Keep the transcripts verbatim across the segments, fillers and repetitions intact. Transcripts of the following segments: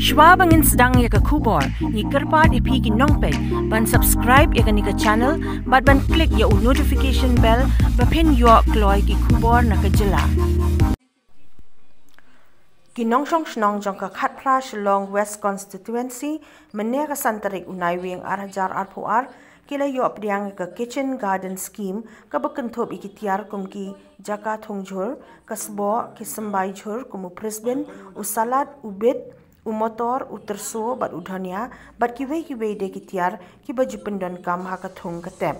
Shwa ba ngin sdang ïa ka khubor, ngi kyrpad ïa phi ki nongpeit ban subscribe ïa kane ka channel bad ban click ïa u notification bell ba phin ïoh kloi ki khubor na ka jylla. Ki nongshong shnong jong ka khatphra Shillong West Constituency, mynne ka san tarik u Naiwieng ar hajar arphew ar, ki la ïoh pdiang ïa ka Kitchen Garden Scheme, kaba kynthup ïa ki tiar kum ki jaka thung jhur, ka sboh, ki symbai jhur kum u frisbin, u salad, u bit, u motor, u tyrso bad u dhania, bad kiwei kiwei de ki tiar kiba ju pyndonkam ha ka thung ka tep.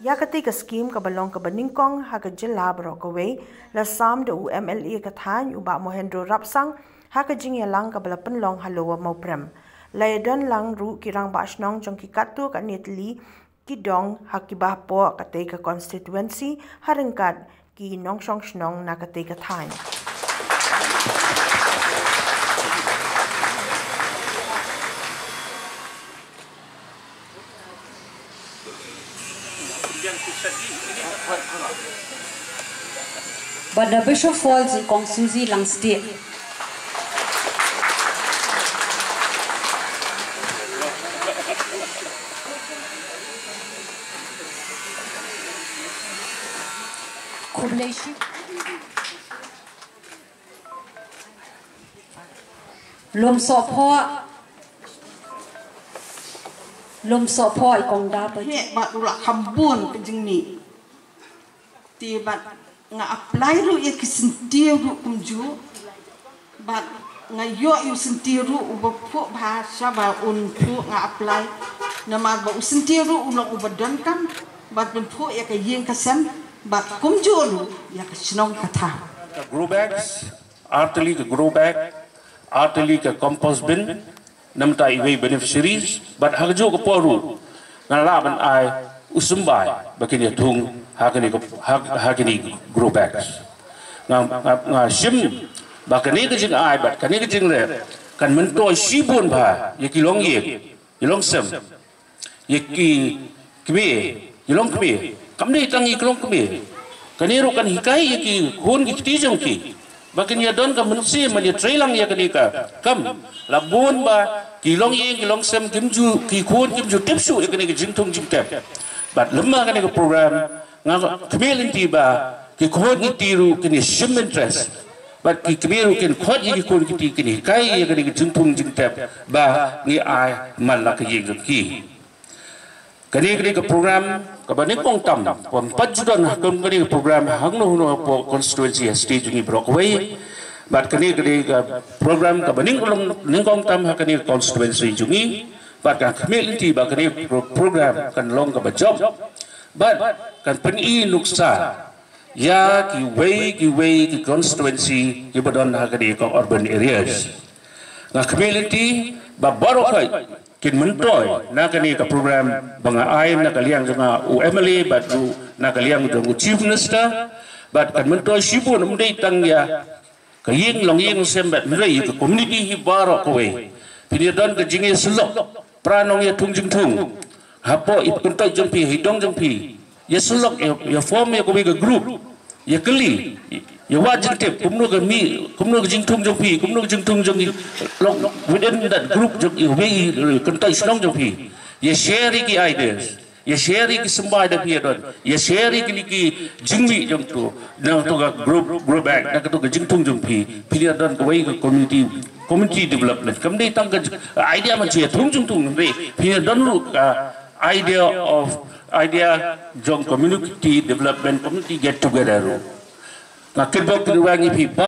Ïa katei ka skhim kaba long kaba nyngkong ha ka jylla baroh kawei, la sam da u M L A ka thaiñ u Bah Mohendro Rapsang ha ka jingïalang kaba la pynlong ha Lower Mawprem. La ïadon lang ruh ki rangbah shnong jong ki katto katne tylli ki dong ha kiba hapoh katei ka constituency ha ryngkat ki nongshong shnong na katei ka thaiñ. Bad na Bishop Falls, Kong Suzy Langstieh. Khublei shibun. Lum sohphoh. Lum sohphoh i Kong Da Pajih. Heh, bad u la kham bun ka jingmih. Te bad nga apply ruh ïa ki syntiew ruh kumjuh. Bad nga ïoh ïa u syntiew ruh uba phuh bha shaba un phuh nga apply. Namar ba u syntiew ruh u long uba donkam. Bad ban phuh ïa ka ïing ka sem. Bad kumjuh ruh ïa ka shnong ka thaw. Ka grow bags, ar tylli ka grow bag, ar tylli ka compost bin, namar iwei beneficiaries, bad ha kajuh ka por ruh, nga lah ban ai u symbai, ba kin ïa thung, ha kine ka, ha, ha kine grow bags. Nga, nga, nga shim, ba kane ka jingai, bad kane ka jingrep, kan myntoi shibun bha, ïa ki longïing, ïa ki longsem. Ïa ki kmie, ïa ki longkmie. Kam dei tang ïa ki longkmie. Kane ruh kan hikai ïa ki khun ki kti jong ki. Ba kin ïa don ka mynsiem ban ïa trei lang ïa kane ka kam. La bun ba ki longïing ki longsem kim ju, ki khun kim ju tip shuh ïa kane ka jingthung jingtep. Bad lem bad kane ka program nga khmih lynti ba ki khun ki kti ruh kin ïa shim interest. Bad ki kmie ruh kin khot ïa ki khun ki kti kin hikai ïa kane ka jingthung jingtep ba ngi ai man la ka ïing jong ki. Kane ka dei ka program kaba nyngkong tam, kaba ym pat ju don ha kum kane ka program hangno hangno hapoh constituency ha state jong ngi baroh kawei. Bad kane ka dei ka program kaba nyngkong, nyngkong tam ha kane ka constituency jong ngi. Bad nga khmih lynti ba kane ka pro-, program kan long kaba jop. Bad kan pyni nuksa ïa kiwei kiwei ki constituency kiba don ha kane ka urban areas. Nga khmih lynti ba baroh khoit kin myntoi na kane ka program ba nga ai na ka liang jong nga u M L A bad ruh na ka liang jong u Chief Minister, bad kan myntoi shibun, ym dei tang ïa ka ïing longïing sem bad, hynrei ïa ka community hi baroh kawei. Phin ïa don ka jingïasyllok, para nongïathung jingthung. Hapoh i kyntoit jong phi, i dong jong phi. Ïasyllok, ïa, ïa form ïa kawei ka group. Ïa kylli, ïa wad jingtip, kumno ka mih, kumno ka jingthung jong phi, kumno ka jingthung jong i, long within that group jong i, wei i kyntoit shnong jong phi. Ïa share ïa ki ideas. Ïa share ïa ki symbai da phi ïa don. Ïa share ïa kine ki jingmih jong to. Na kato ka group, group act, na kato ka jingthung jong phi. Phi ïa don kawei ka community, community development. Kam dei tang ka idea man ïa thung jong thung, hynrei phi ïa don ruh ka idea of, idea jong community development, community get together ruh. Nga kyrpad kyrpad ïa phi ba